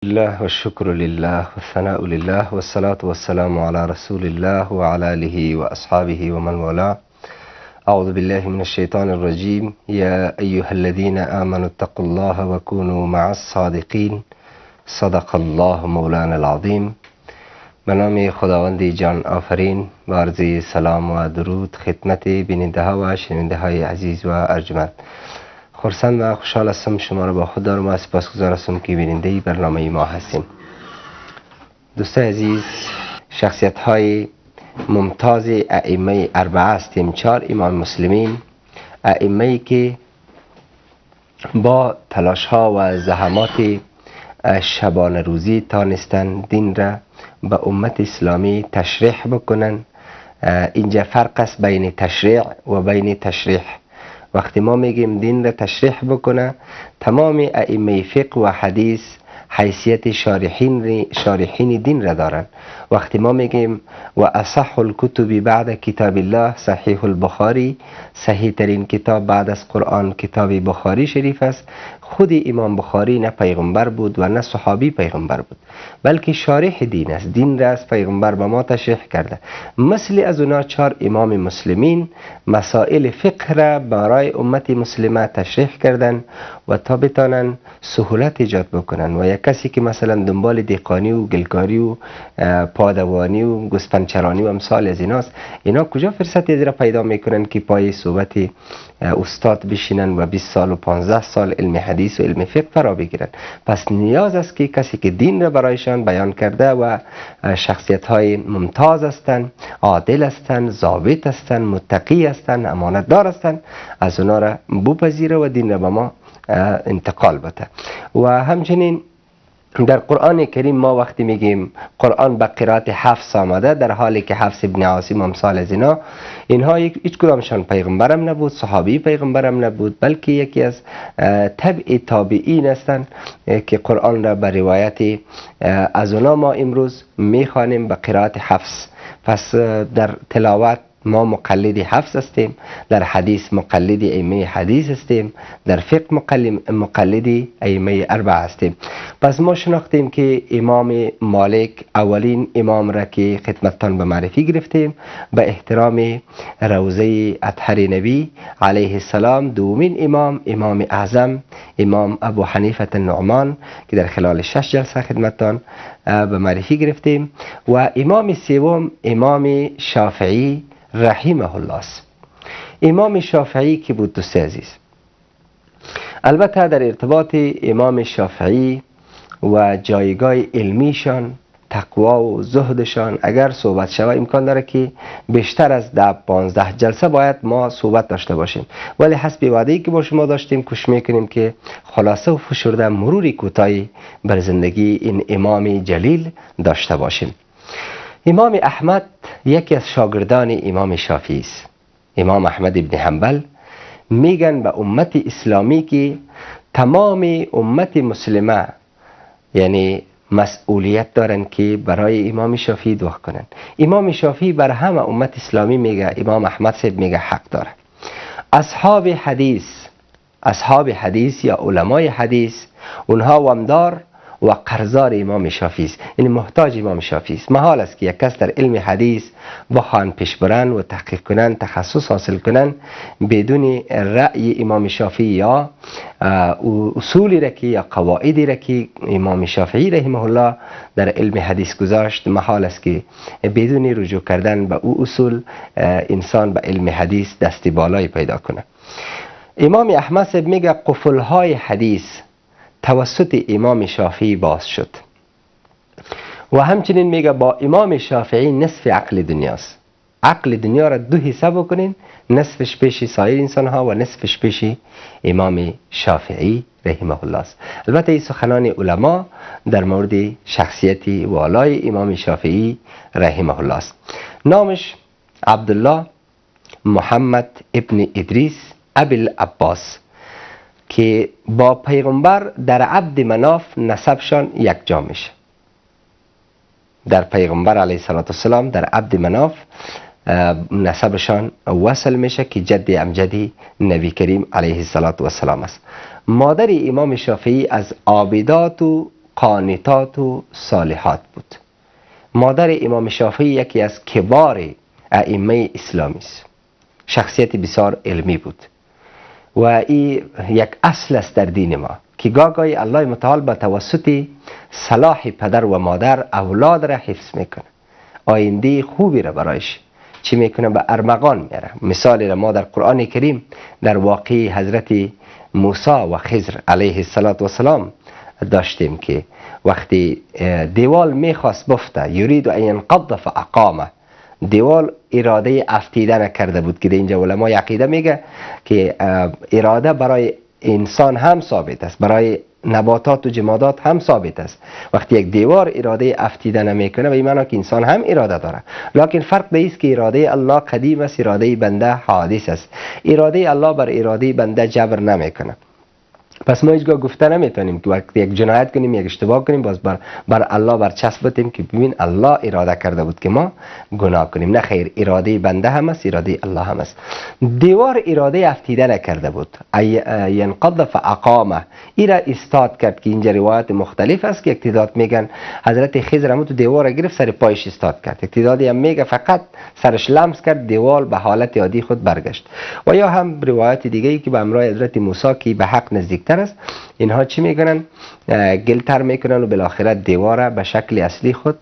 الله والشكر لله والثناء لله والصلاة والسلام على رسول الله وعلى آله وأصحابه ومن والاه. أعوذ بالله من الشيطان الرجيم. يا أيها الذين آمنوا اتقوا الله وكونوا مع الصادقين. صدق الله مولانا العظیم. به نام خداوند جان آفرین و عرض سلام و درود خدمت بیننده ها و شنونده های عزیز و ارجمند. خرسند و خوشحال هستم شما را با خود دارم و سپاسگزار هستم که بیننده برنامه ما هستین. دوستان عزیز، شخصیت های ممتاز ائمه اربعه هستیم، 4 امام مسلمین، ائمه که با تلاش ها و زحمات شبانه روزی تانستن دین را به امت اسلامی تشریح بکنن. اینجا فرق است بین تشریع و بین تشریح. وقتی ما میگیم دین را تشریح بکنه، تمام ائمه فقه و حدیث حیثیت شارحین دین را دارن. وقتی ما میگیم و اصح الکتب بعد کتاب الله صحیح البخاری، صحیح ترین کتاب بعد از قرآن کتاب بخاری شریف است، خود امام بخاری نه پیغمبر بود و نه صحابی پیغمبر بود، بلکه شارح دین است. دین را از پیغمبر به ما تشریح کرده. مثل از اونا 4 امام مسلمین مسائل فقه را برای امت مسلمه تشریح کردن و تا بتانن سهولت ایجاد بکنن. و یک کسی که مثلا دنبال دهقانی و گلکاری و پادوانی و گوسفندچرانی و امثال از ایناست، اینا کجا فرصت را پیدا میکنن که پای صحبت استاد بشینن و 20 سال و 15 سال علم حدیث و علم فقه فرا بگیرن؟ پس نیاز است که کسی که دین را برایشان بیان کرده و شخصیت های ممتاز هستند، عادل هستند، ضابط هستند، متقی هستند، امانتدار هستند، از اونا را بپذیره و دین را به ما انتقال بده. و همچنین در قرآن کریم ما وقتی میگیم قرآن به قرائت حفص آمده، در حالی که حفص ابن عاصم امثال از اینها هیچ کدامشان پیغمبرم نبود، صحابی پیغمبرم نبود، بلکه یکی از تبع تابعین هستند که قرآن را به روایت از اونا ما امروز میخوانیم به قرائت حفص. پس در تلاوت ما مقلد حفص هستیم، در حدیث مقلد ائمه حدیث هستیم، در فقه مقلد ائمه اربعه هستیم. پس ما شناختیم که امام مالک اولین امام را که خدمتتان به معرفی گرفتیم، به احترام روضه اطهر نبی علیه السلام. دومین امام، امام اعظم، امام ابو حنیفه النعمان که در خلال 6 جلسه خدمتتان به معرفی گرفتیم. و امام سوم امام شافعی رحمه الله است. امام شافعی که بود دوست عزیز، البته در ارتباط امام شافعی و جایگاه علمیشان، تقوا و زهدشان اگر صحبت شود امکان داره که بیشتر از 10-15 جلسه باید ما صحبت داشته باشیم، ولی حسب وعده‌ای که با شما داشتیم کوشش میکنیم که خلاصه و فشرده مروری کوتاهی بر زندگی این امام جلیل داشته باشیم. امام احمد یکی از شاگردان امام شافعی است. امام احمد ابن حنبل میگن به امت اسلامی که تمام امت مسلمه یعنی مسئولیت دارن که برای امام شافعی دعا کنن. امام شافعی بر همه امت اسلامی میگه، امام احمد صاحب میگه حق داره. اصحاب حدیث یا علمای حدیث، اونها وامدار و قرضدار امام شافعی است، یعنی محتاج امام شافعی است. محال است که یک کس در علم حدیث بخوان پیش برن و تحقیق کنن، تخصص حاصل کنن، بدون رأی امام شافعی یا اصولی را که یا قواعدی را که امام شافعی رحمه الله در علم حدیث گذاشت، محال است که بدون رجوع کردن به او اصول انسان به علم حدیث دست بالایی پیدا کنه. امام احمد صاحب میگه قفلهای حدیث توسط امام شافعی باز شد. و همچنین میگه با امام شافعی نصف عقل دنیاست. عقل دنیا را دو حصه بکنین، نصفش پیش سایر انسان ها و نصفش پیش امام شافعی رحمه الله است. البته این سخنان علما در مورد شخصیت والای امام شافعی رحمه الله است. نامش عبدالله محمد ابن ادریس ابی العباس که با پیغمبر در عبد مناف نسبشان یک جا میشه. در پیغمبر علیه السلام در عبد مناف نسبشان وصل میشه که جد امجدی نبی کریم علیه السلام است. مادر امام شافعی از عابدات و قانتات و صالحات بود. مادر امام شافعی یکی از کبار ائمه اسلامی است، شخصیت بسیار علمی بود و این یک اصل است در دین ما که گاهی الله متعال با توسط صلاح پدر و مادر اولاد را حفظ میکنه، آینده خوبی را برایش چی میکنه، به ارمغان میاره. مثال را ما در قرآن کریم در واقع حضرت موسی و خضر علیه السلام داشتیم که وقتی دیوال میخواست بفته، یرید ان ینقض فاقامه، دیوال اراده افتیدن کرده بود که در اینجا علمای عقیده میگه که اراده برای انسان هم ثابت است، برای نباتات و جمادات هم ثابت است. وقتی یک دیوار اراده افتیدن میکنه به این معنا که انسان هم اراده داره، لکن فرق به است که اراده الله قدیم است، اراده بنده حادث است. اراده الله بر اراده بنده جبر نمیکنه. پس ما هیچگاه گفته نمیتونیم که وقتی یک جنایت کنیم، یک اشتباه کنیم، باز بر الله برچسب بتیم که ببین الله اراده کرده بود که ما گناه کنیم. نه خیر، اراده بنده هم است، اراده الله هم است. دیوار اراده افتیده نکرده بود، ینقض فاقامه، ایرا استاد کرد که اینجا روایت مختلف است که یک تعداد میگن حضرت خضر هم تو دیوار گرفت سر پایش استاد کرد، یک تعدادی هم میگه فقط سرش لمس کرد، دیوار به حالت عادی خود برگشت. و یا هم روایت دیگه ای که به همراه حضرت موسی که به حق نزدیک است، اینها چی میکنن؟ گلتر میکنن و بالاخره دیوار به شکل اصلی خود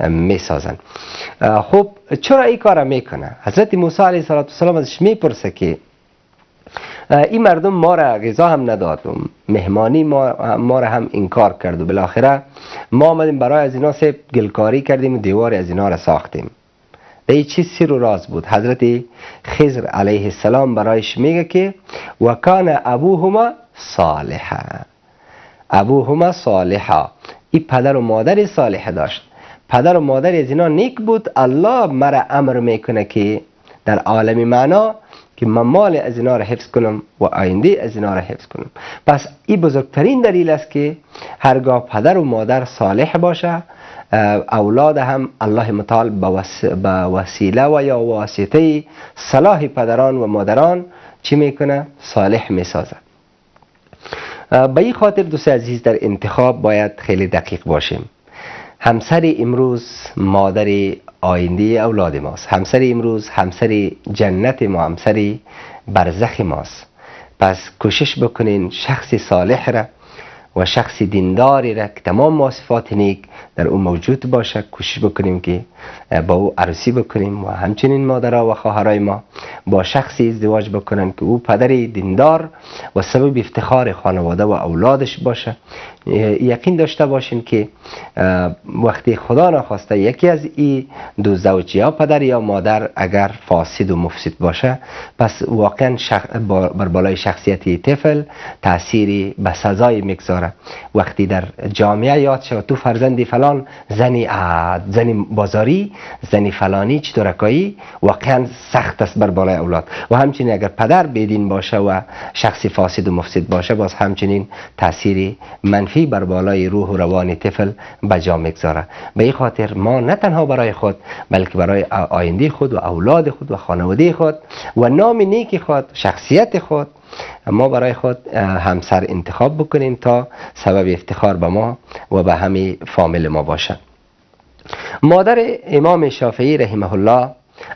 میسازن. خب چرا این کار میکنه؟ حضرت موسی علیه السلام ازش میپرسه که این مردم ما را غذا هم نداد و مهمانی ما را هم انکار کرد و بالاخره ما آمدیم برای از اینا سه گلکاری کردیم و دیوار از اینا را ساختیم. این چیز سر و راز بود. حضرت خضر علیه السلام برایش میگه که و کان ابوهما صالحا، ابوهما صالحا، این پدر و مادر صالح داشت، پدر و مادر از اینا نیک بود. الله مرا امر میکنه که در عالم معنا که من مال از اینا را حفظ کنم و آینده از اینا را حفظ کنم. پس این بزرگترین دلیل است که هرگاه پدر و مادر صالح باشه، اولاد هم الله متعال به وسیله و یا واسطه صلاح پدران و مادران چی میکنه؟ صالح میسازه. به این خاطر دوست عزیز در انتخاب باید خیلی دقیق باشیم. همسر امروز مادر آینده اولاد ماست، همسر امروز همسر جنت ما، همسر برزخ ماست. پس کوشش بکنین شخص صالح را و شخص دینداری را که تمام مواصفات نیک در او موجود باشه کوشش بکنیم که با او عروسی بکنیم و همچنین مادرها و خواهرای ما با شخصی ازدواج بکنن که او پدر دیندار و سبب افتخار خانواده و اولادش باشه. یقین داشته باشین که وقتی خدا نخواسته یکی از این دو زوج یا پدر یا مادر اگر فاسد و مفسد باشه، پس واقعا بر بالای شخصیت طفل تأثیری به سزای میگذاره. وقتی در جامعه یاد شود تو فرزندی فلان، زنی بازاری، زنی فلانی، چطورکایی، واقعا سخت است بر بالای اولاد. و همچنین اگر پدر بیدین باشه و شخصی فاسد و مفسد باشه، باز همچنین تأثیری منفی بر بالای روح و روان طفل به جا میگذاره. به این خاطر ما نه تنها برای خود بلکه برای آینده خود و اولاد خود و خانواده خود و نام نیک خود، شخصیت خود، ما برای خود همسر انتخاب بکنیم تا سبب افتخار به ما و به همه فامیل ما باشه. مادر امام شافعی رحمه الله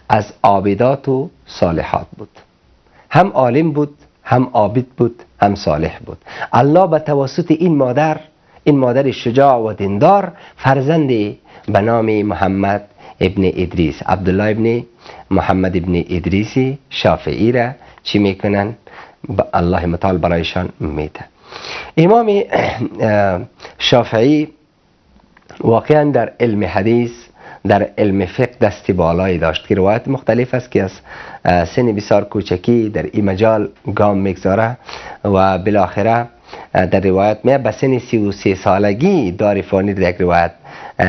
از عابدات و صالحات بود، هم عالم بود، هم عابد بود، هم صالح بود. الله به توسط این مادر، این مادر شجاع و دیندار، فرزندی به نام محمد ابن ادریس، عبدالله ابن محمد ابن ادریس شافعی را چی میکنن؟ الله متعال برایشان میده. امام شافعی واقعا در علم حدیث، در علم فقه دست بالایی داشت که روایت مختلف است که از سن بسیار کوچکی در این مجال گام میگذاره و بالاخره در روایت میه به سن 33 سالگی دار فانی در یک روایت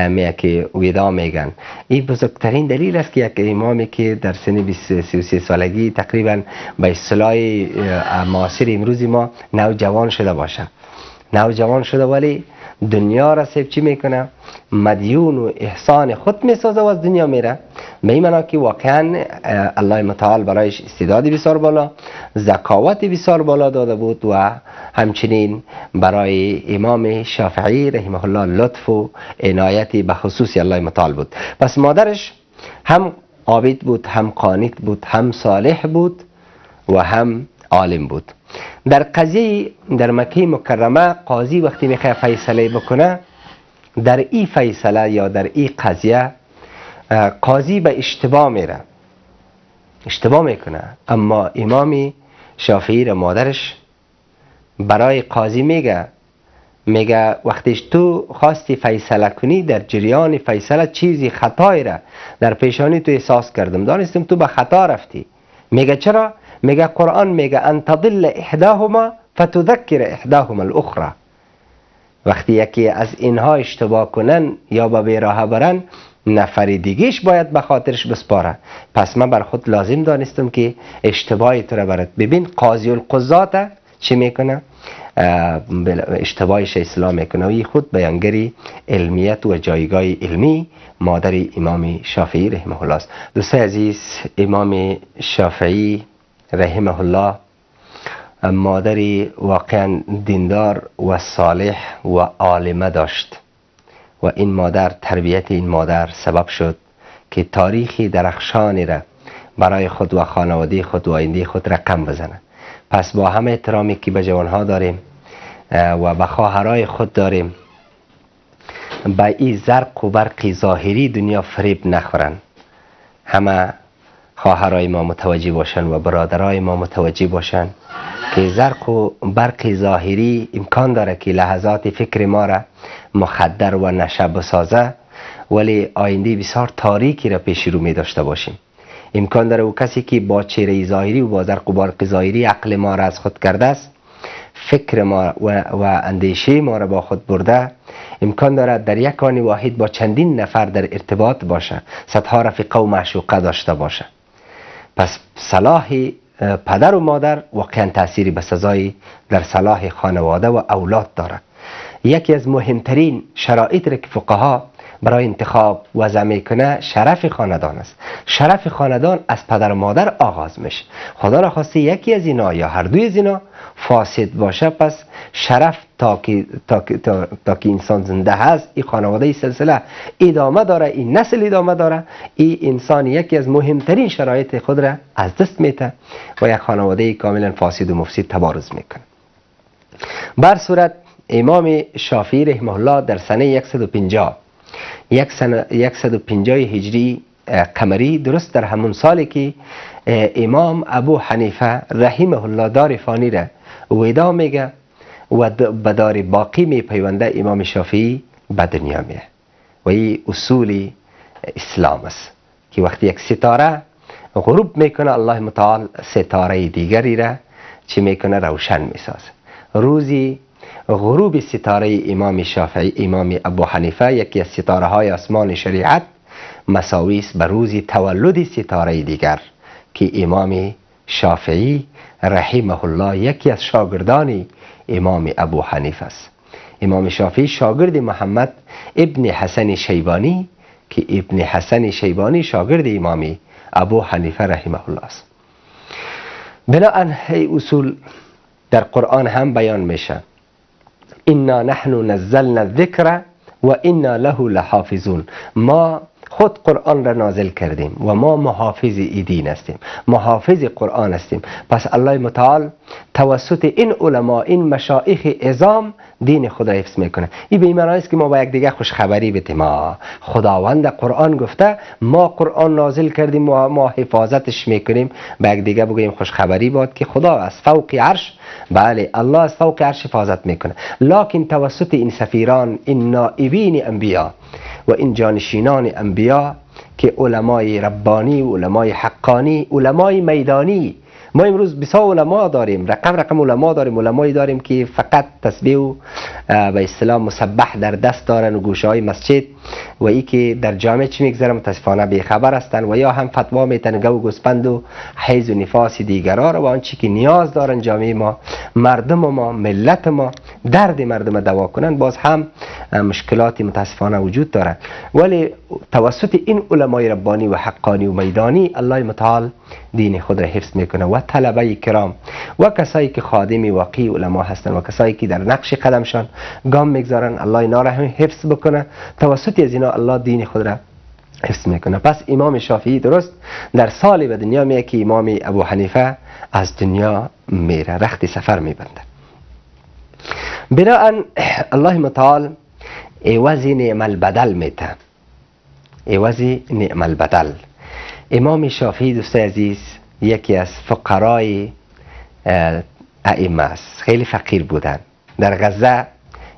میه که ودا میگن. این بزرگترین دلیل است که یک امامی که در سن 33 سالگی تقریبا به اصطلاح معاصر امروز ما نوجوان شده باشه، نوجوان شده ولی دنیا را سیب چی میکنه؟ مدیون و احسان خود میسازه و از دنیا میره. به این معنا که واقعا الله متعال برایش استعداد بسیار بالا، ذکاوت بسیار بالا داده بود و همچنین برای امام شافعی رحمه الله لطف و عنایتی به خصوص الله متعال بود. پس مادرش هم عابد بود، هم قانت بود، هم صالح بود و هم عالم بود. در قضیه در مکه مکرمه قاضی وقتی میخواد فیصله بکنه، در این فیصله یا در این قضیه قاضی به اشتباه میره، اشتباه میکنه. اما امام شافعی را مادرش برای قاضی میگه وقتیش تو خواستی فیصله کنی، در جریان فیصله چیزی خطایی را در پیشانی تو احساس کردم، دانستم تو به خطا رفتی. میگه چرا؟ میگه قرآن میگه ان تضل احداهما فتذکر احداهما الاخرى. وقتی یکی از اینها اشتباه کنن یا به بیراه برن، نفر دیگهش باید به خاطرش بسپاره. پس من بر خود لازم دانستم که اشتباهی تو را برد. ببین قاضی القضات چی میکنه؟ اشتباهش اصلاح میکنه و این خود بیانگری علمیت و جایگاه علمی مادر امام شافعی رحمه الله است. دوستای عزیز، امام شافعی رحمه الله مادری واقعا دیندار و صالح و عالمه داشت و این مادر، تربیت این مادر سبب شد که تاریخی درخشانی را برای خود و خانواده خود و آینده خود رقم بزنه. پس با همه احترامی که به جوانها داریم و به خواهرای خود داریم، به این زرق و برق ظاهری دنیا فریب نخورن. همه خواهرای ما متوجه باشن و برادرای ما متوجه باشن که زرق و برق ظاهری امکان داره که لحظات فکر ما را مخدر و نشه بسازه، ولی آینده بسیار تاریکی را پیش رو می داشته باشیم. امکان داره او کسی که با چهره ظاهری و با زرق و برق ظاهری عقل ما را از خود کرده است، فکر ما و اندیشه ما را با خود برده، امکان دارد در یک آن واحد با چندین نفر در ارتباط باشه، صدها رفیقه و معشوقه داشته باشه. پس صلاح پدر و مادر واقعا تأثیری به سزایی در صلاح خانواده و اولاد دارد. یکی از مهمترین شرایط را که فقها برای انتخاب وضع میکنه شرف خاندان است. شرف خاندان از پدر و مادر آغاز میشه. خدا را خواسته یکی از اینا یا هر دوی از اینا فاسد باشه، پس شرف تا که انسان زنده هست، این خانواده، این سلسله ادامه داره، این نسل ادامه داره. این انسان یکی از مهمترین شرایط خود را از دست میده و یک خانواده کاملا فاسد و مفسد تبارز میکنه. بر صورت امام شافعی رحمه الله در سنه 150 هجری قمری، درست در همون سالی که امام ابو حنیفه رحمه الله دار فانی را ودا میگه و به دار باقی میپیونده، امام شافعی به دنیا میه. و این اصول اسلام است که وقتی یک ستاره غروب میکنه، الله متعال ستاره دیگری را چی میکنه؟ روشن میسازه. روزی غروب ستاره امام شافعی، امام ابو حنیفه، یکی از ستاره های آسمان شریعت، مساوی است به روز تولد ستاره دیگر که امام شافعی رحمه الله یکی از شاگردان امام ابو حنیفه است. امام شافعی شاگرد محمد ابن حسن شیبانی که ابن حسن شیبانی شاگرد امام ابو حنیفه رحمه الله است. بناءً اصول در قرآن هم بیان میشه. انا نحن نزلنا الذکر و انا له لحافظون. ما خود قرآن را نازل کردیم و ما محافظ ای دین هستیم، محافظ قرآن هستیم. پس الله متعال توسط این علما، این مشایخ عظام دین خود را حفظ میکنه. این به این معنی است که ما با یک دیگه خوشخبری بدیم. خداوند قرآن گفته ما قرآن نازل کردیم و ما حفاظتش میکنیم. با یک دیگه بگوییم خوشخبری باد که خدا از فوق عرش، بله الله از فوق عرش حفاظت میکنه، لکن توسط این سفیران، این نائبین انبیا و این جانشینان انبیا که علمای ربانی و علمای حقانی، علمای میدانی. ما امروز بسیار علما داریم، رقم رقم علما داریم، علمایی داریم که فقط تسبیح و به اصطلاح مسبح در دست دارن و گوشه های مسجد و ای که در جامعه چی میگذره متاسفانه بیخبر هستن و یا هم فتوا میتن گو گوسپند و حیض و نفاس دیگرا رو و آنچه که نیاز دارن جامعه ما، مردم ما، ملت ما درد مردم دوا کنن، باز هم مشکلات متاسفانه وجود داره. ولی توسط این علمای ربانی و حقانی و میدانی الله متعال دین خود را حفظ میکنه و طلبه کرام و کسایی که خادم واقعی علما هستن و کسایی که در نقش قدمشان گام میگذارن، الله اینا را هم حفظ بکنه. توسط از اینا الله دین خود را حفظ میکنه. پس امام شافعی درست در سالی به دنیا میاد که امام ابو حنیفه از دنیا میره، رخت سفر میبنده. بناءً الله متعال عوض نعم البدل میته، عوض نعم البدل. امام شافعی دوست عزیز یکی از فقرای ائمه است، خیلی فقیر بودن، در غزه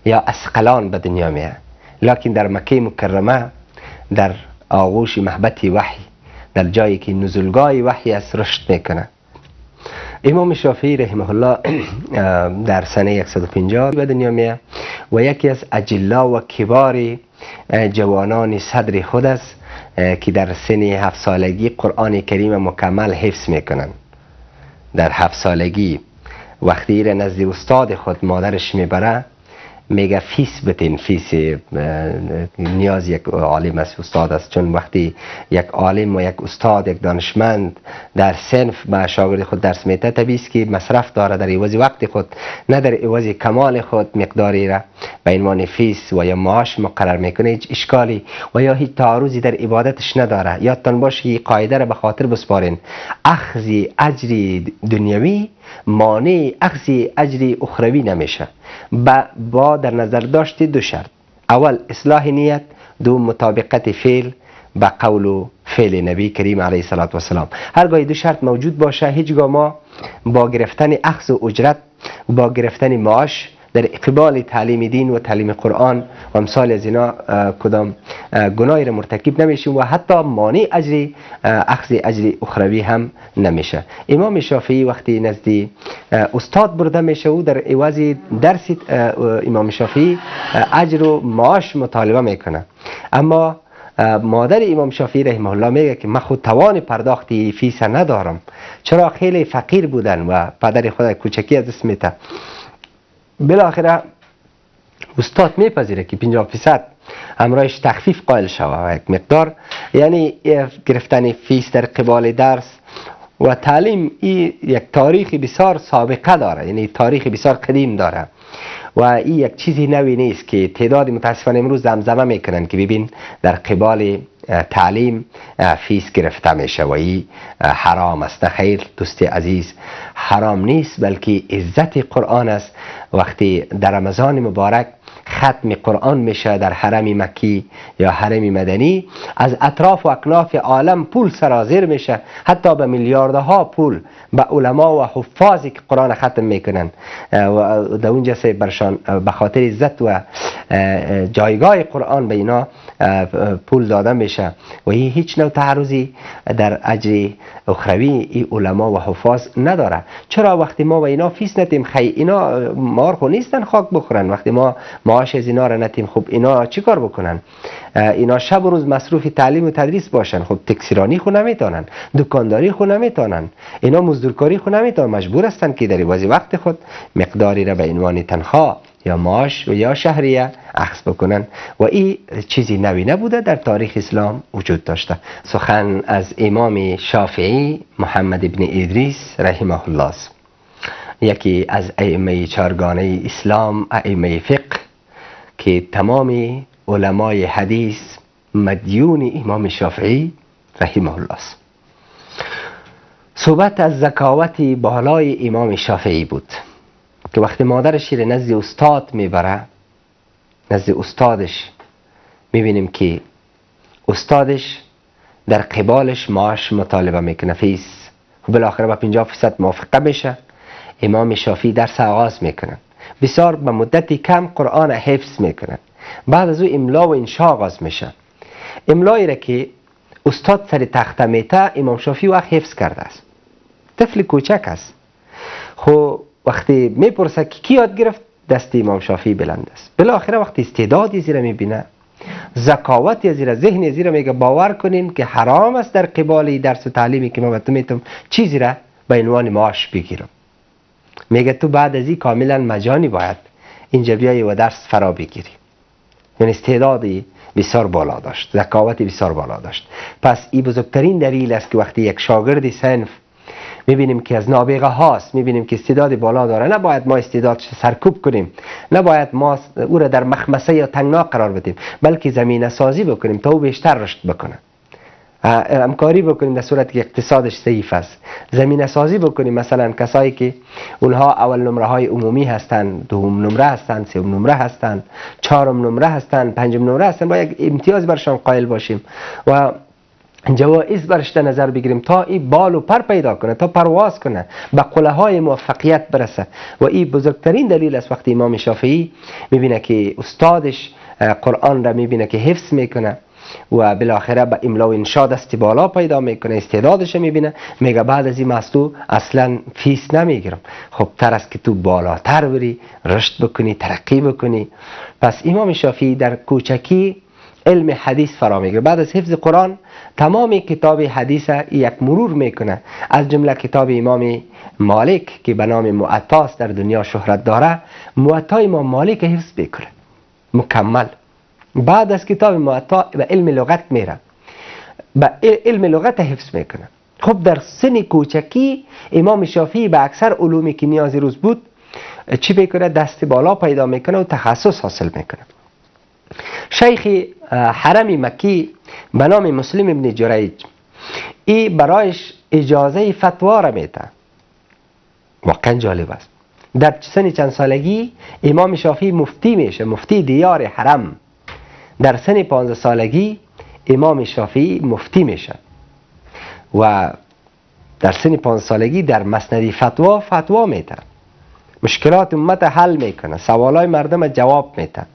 یا اسقلان به دنیا میاد، لکن در مکه مکرمه در آغوش محبت وحی، در جایی که نزولگاه وحی است، رشد میکنه. امام شافعی رحمه الله در سنه 150 به دنیا میاد و یکی از اجلا و کبار جوانان صدر خود است که در سن 7 سالگی قرآن کریم مکمل حفظ میکنن. در 7 سالگی وقتی را نزد استاد خود مادرش میبره، میگه فیس بتین، فیس نیاز یک عالم است، استاد است. چون وقتی یک عالم و یک استاد، یک دانشمند در صنف به شاگرد خود درس میده، طبیعی است که مصرف داره در عوض وقت خود، نه در عوض کمال خود مقداری را به عنوان فیس و یا معاش مقرر میکنه. هیچ اشکالی و یا هیچ تعارضی در عبادتش نداره. یادتان باشه که قاعده را به خاطر بسپارین، اخذ اجر دنیوی مانع اخذ اجر اخروی نمیشه، با در نظر داشت دو شرط: اول اصلاح نیت، دو مطابقت فعل به قول و فعل نبی کریم علیه الصلاة والسلام. هرگاه دو شرط موجود باشه، هیچگاه ما با گرفتن اخذ و اجرت، با گرفتن معاش در اقبال تعلیم دین و تعلیم قرآن و امثال از اینا کدام گناهی را مرتکب نمیشیم و حتی مانع اجر اخذ اجر اخروی هم نمیشه. امام شافعی وقتی نزد استاد برده میشه، او در عوض درس امام شافعی اجر و معاش مطالبه میکنه. اما مادر امام شافعی رحمه الله میگه که من خود توان پرداخت فیس ندارم، چرا خیلی فقیر بودن و پدر خود کوچکی از دست میته. بالاخره استاد میپذیره که 50% همراهش تخفیف قائل شوه و یک مقدار، یعنی گرفتن فیس در قبال درس و تعلیم این یک تاریخ بسیار سابقه داره، یعنی تاریخ بسیار قدیم داره و این یک چیزی نوی نیست که تعداد متاسفانه امروز زمزمه میکنن که ببین در قبال تعلیم فیس گرفته میشه و این حرام است. خیر دوست عزیز، حرام نیست، بلکه عزت قرآن است. وقتی در رمضان مبارک ختم قرآن میشه در حرم مکی یا حرم مدنی، از اطراف و اکناف عالم پول سرازیر میشه، حتی به میلیاردها پول به علما و حفاظی که قرآن ختم میکنن و در اونجا برشان به خاطر عزت و جایگاه قرآن به اینا پول داده میشه و هیچ نوع تعرضی در اجر اخروی ای علما و حفاظ نداره. چرا وقتی ما به اینا فیس نتیم، خی اینا مار خو نیستن خاک بخورن، وقتی ما معاش از اینا را نتیم، خب اینا چی کار بکنن؟ اینا شب و روز مصروف تعلیم و تدریس باشن، خب تکسیرانی خو نمیتونن، دکانداری خو نمیتونن، اینا مزدورکاری خو نمیتونن، مجبور هستن که در عوض وقت خود مقداری را به عنوان تنخواه یا معاش و یا شهریه اخذ بکنن و این چیزی نوی نبوده، در تاریخ اسلام وجود داشته. سخن از امام شافعی محمد ابن ادریس رحمه الله است، یکی از ائمه چارگانه اسلام، ائمه فقه، که تمام علمای حدیث مدیون امام شافعی رحمه الله است. صحبت از ذکاوت بالای امام شافعی بود که وقتی مادرش را نزد استاد میبره، نزد استادش میبینیم که استادش در قبالش معاش مطالبه میکنه، فیس. بالاخره با 50% موافقه میشه. امام شافعی درس آغاز میکنه، بسیار به مدتی کم قرآن حفظ میکنه. بعد از او املا و انشاء آغاز میشه. املایی را که استاد سر تخته میته، امام شافعی وقت حفظ کرده است، طفل کوچک است. خب وقتی میپرسه که کی یاد گرفت، دست امام شافعی بلند است. بالاخره وقتی استعداد زیره میبینه، ذکاوت زیره، ذهن زیره، میگه باور کنین که حرام است در قبال درس و تعلیمی که ما به تو میتم چیزی را به عنوان معاش بگیرم. میگه تو بعد از این کاملا مجانی باید اینجا بیایی و درس فرا بگیری. یعنی استعدادی بسیار بالا داشت، ذکاوت بسیار بالا داشت. پس این بزرگترین دلیل است که وقتی یک شاگرد صنف میبینیم که از نابغه هاست، میبینیم که استعداد بالا داره، نباید ما استعدادش سرکوب کنیم، نباید ما او را در مخمصه یا تنگنا قرار بدیم، بلکه زمینه سازی بکنیم تا او بیشتر رشد بکنه. همکاری بکنیم در صورت که اقتصادش ضعیف است، زمینه سازی بکنیم. مثلا کسایی که اونها اول نمره های عمومی هستند، دوم نمره هستند، سوم نمره هستند، چهارم نمره هستند، پنجم نمره هستند، با یک امتیاز برشان قائل باشیم و جوایز برش در نظر بگیریم تا این بال و پر پیدا کنه، تا پرواز کنه، به قله های موفقیت برسه. و این بزرگترین دلیل است وقتی امام شافعی میبینه که استادش قرآن را میبینه که حفظ میکنه و بالاخره به املا و انشا دست بالا پیدا میکنه، استعدادش میبینه، میگه بعد از این مستو اصلا فیس نمیگیرم، خب تر است که تو بالاتر بری، رشد بکنی، ترقی بکنی. پس امام شافعی در کوچکی علم حدیث فرا میگیره. بعد از حفظ قرآن تمام کتاب حدیث یک مرور میکنه، از جمله کتاب امام مالک که به نام موطا در دنیا شهرت داره، موطای امام مالک حفظ میکنه مکمل. بعد از کتاب موطا به علم لغت میره، به علم لغت حفظ میکنه. خب در سن کوچکی امام شافعی به اکثر علومی که نیاز روز بود چی میکنه؟ دست بالا پیدا میکنه و تخصص حاصل میکنه. شیخ حرم مکی به نام مسلم ابن جریج ای برایش اجازه فتوا را میده. واقعا جالب است. در سن چند سالگی امام شافعی مفتی میشه، مفتی دیار حرم. در سن 15 سالگی امام شافعی مفتی میشه و در سن 15 سالگی در مسند فتوا فتوا میده، مشکلات امت حل میکنه، سوالای مردم جواب میده.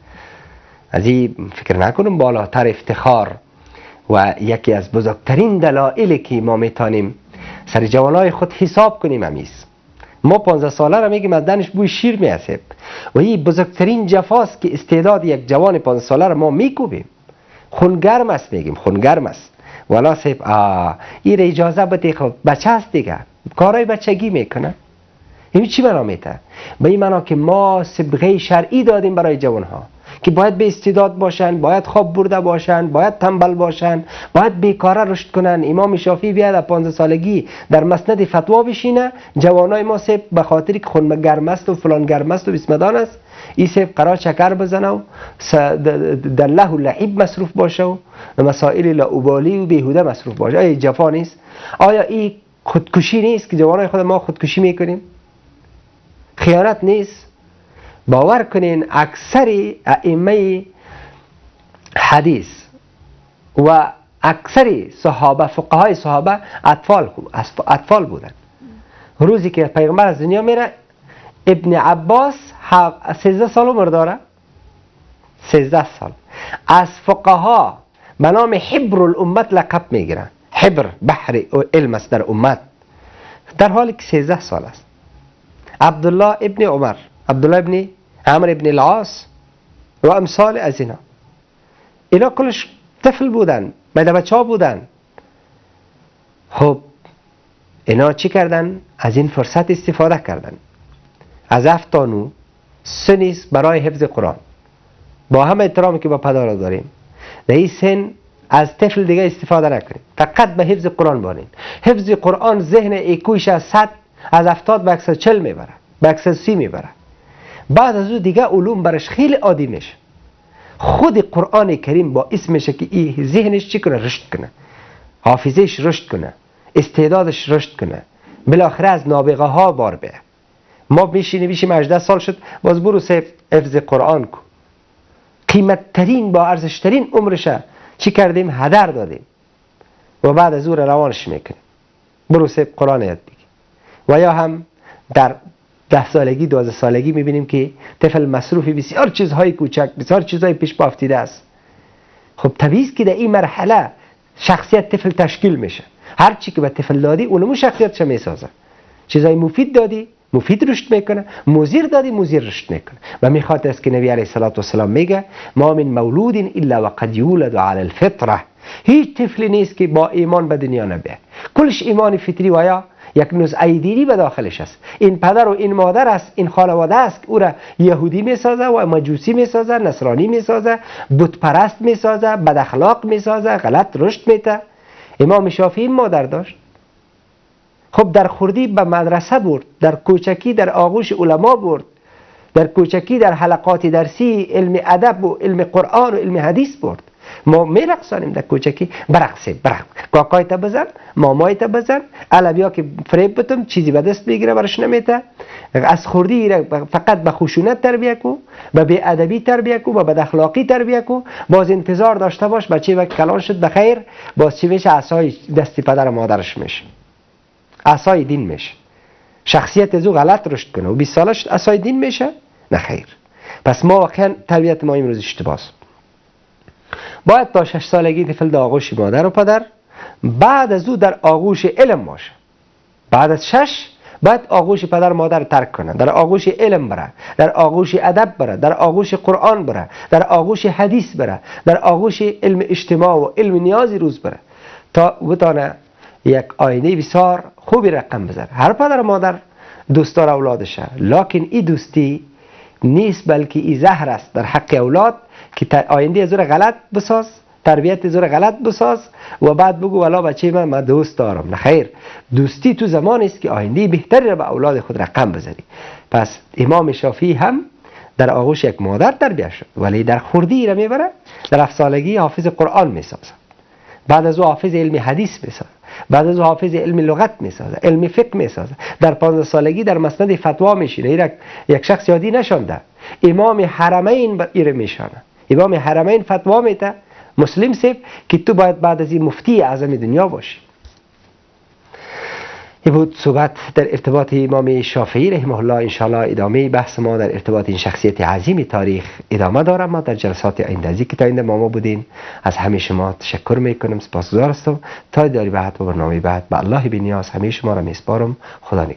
از این فکر نکنم بالاتر افتخار و یکی از بزرگترین دلایلی که ما میتونیم سر جوانای خود حساب کنیم همیست. ما 15 ساله را میگیم از دنش بوی شیر میاسب و این بزرگترین جفاست که استعداد یک جوان 15 ساله را ما میکوبیم. خونگرم است، میگیم خونگرم است، ولا سیب این را اجازه بده، خب بچه است دیگه، کارای بچگی میکنه. این چی معنا میده؟ به این معنا که ما صبغه شرعی دادیم برای جوانها که باید به استعداد باشن، باید خواب برده باشن، باید تنبل باشن، باید بیکاره رشد کنن. امام شافعی بیاد از 15 سالگی در مسند فتوا بشینه، جوانای ما سیب به خاطر که خون گرم است و فلان گرم است و بسمدان است، این سیب قرار شکر بزنه و در له و لعب مصروف باشه و مسائل لاابالی و بیهوده مصروف باشه. آیا جفا نیست؟ آیا این خودکشی نیست که جوانای خود ما خودکشی میکنیم؟ خیانت نیست؟ باور کنین اکثر ائمه حدیث و اکثر صحابه، فقهای صحابه اطفال بودن. روزی که پیغمبر از دنیا میره، ابن عباس 13 سال عمر داره، 13 سال. از فقها به نام حبر الامت لقب میگیرن، حبر بحر علم است در امت، در حالی که 13 سال است. عبدالله ابن عمر، عبدالله ابن عمر ابن العاص و امثال از اینا، اینا کلش طفل بودن، بچه ها بودن. خب اینا چی کردن؟ از این فرصت استفاده کردن. از 7 تا 9 سنیست برای حفظ قرآن، با همه احترامی که با پدر داریم، در این سن از طفل دیگه استفاده نکنیم، فقط به حفظ قرآن بانین. حفظ قرآن ذهن ایکویش از 100، از 70 به 140 میبره، به 130 میبره. بعد از او دیگه علوم برش خیلی عادی میشه. خود قرآن کریم باعث میشه که این ذهنش چی کنه؟ رشد کنه، حافظهش رشد کنه، استعدادش رشد کنه، بالاخره از نابغه ها بار بیه. ما میشینیم 18 سال شد، باز برو سیف حفظ قرآن کن. قیمت ترین با ارزش ترین عمرش چی کردیم؟ هدر دادیم و بعد از او روانش میکنیم، برو سیف قرآن یاد بگیر. و یا هم در 10 سالگی 12 سالگی میبینیم که طفل مصروف بسیار چیزهای کوچک، بسیار چیزهای پیش بافتیده است. خب طبیعی است که در این مرحله شخصیت طفل تشکیل میشه. هر چی که به طفل دادی اونمو شخصیتش میسازه. چیزهای مفید دادی مفید رشد میکنه، مضر دادی مضر رشد میکنه. و میخواد است که نبی علیه الصلاة والسلام میگه ما من مولود الا وقد یولد علی الفطره. هیچ طفلی نیست که با ایمان به دنیا نبیاد، کلش ایمان فطری و یا یک نزعه دینی به داخلش است. این پدر و این مادر است، این خانواده است که او را یهودی میسازه و مجوسی میسازه، نصرانی میسازه، بت پرست میسازه، بد اخلاق میسازه، غلط رشد میته. امام شافعی مادر داشت، خب در خردی به مدرسه برد، در کوچکی در آغوش علما برد، در کوچکی در حلقات درسی علم ادب و علم قرآن و علم حدیث برد. ما میرقصانیم در کوچکی، برقصیم، برقص، کاکای تا بزن، مامای تا بزن، علبیا که فریب بتم چیزی به دست بگیره برش نمیته. از خردی فقط به خشونت تربیه کو، به بی‌ادبی تربیه کو، به بد اخلاقی تربیه کو. باز انتظار داشته باش بچه وقت کلان شد بخیر، باز چی میشه؟ عصای دست پدر و مادرش میشه، عصای دین میشه، شخصیت از او غلط رشد کنه و 20 ساله شد عصای دین میشه؟ نه خیر. پس ما واقعا تربیت ما امروز اشتباه است. باید تا 6 سالگی طفل در آغوش مادر و پدر، بعد از او در آغوش علم باشه. بعد از 6 باید آغوش پدر مادر ترک کنه، در آغوش علم بره، در آغوش ادب بره، در آغوش قرآن بره، در آغوش حدیث بره، در آغوش علم اجتماع و علم نیازی روز بره، تا بتانه یک آینه بسیار خوبی رقم بزنه. هر پدر و مادر دوستدار اولادشه، لکن این دوستی نیست، بلکه این زهر است در حق اولاد که آینده از او غلط بساز، تربیت از او غلط بساز و بعد بگو والا بچه من دوست دارم. نه خیر، دوستی تو زمان است که آینده بهتری را به اولاد خود رقم بزنی. پس امام شافعی هم در آغوش یک مادر تربیت شد، ولی در خردی را میبره، در 7 سالگی حافظ قرآن میسازه، بعد از او حافظ علم حدیث میسازه، بعد از او حافظ علم لغت میسازه، علم فقه میسازه. در 15 سالگی در مسند فتوا میشینه. یک شخص یادی نشانده، امام حرمین ایره میشانه، امام حرمین فتوا میده مسلم سیب که تو باید بعد از این مفتی اعظم دنیا باشی. این بود صحبت در ارتباط امام شافعی رحمه الله. انشاءالله ادامه بحث ما در ارتباط این شخصیت عظیم تاریخ ادامه دارم. ما در جلسات آینده که تا اینده ما بودین از همه شما تشکر میکنم، سپاسگزار هستم. تا دیداری بعد و برنامه بعد، به الله بی نیاز همه شما را میسپارم. خدا نگهدار.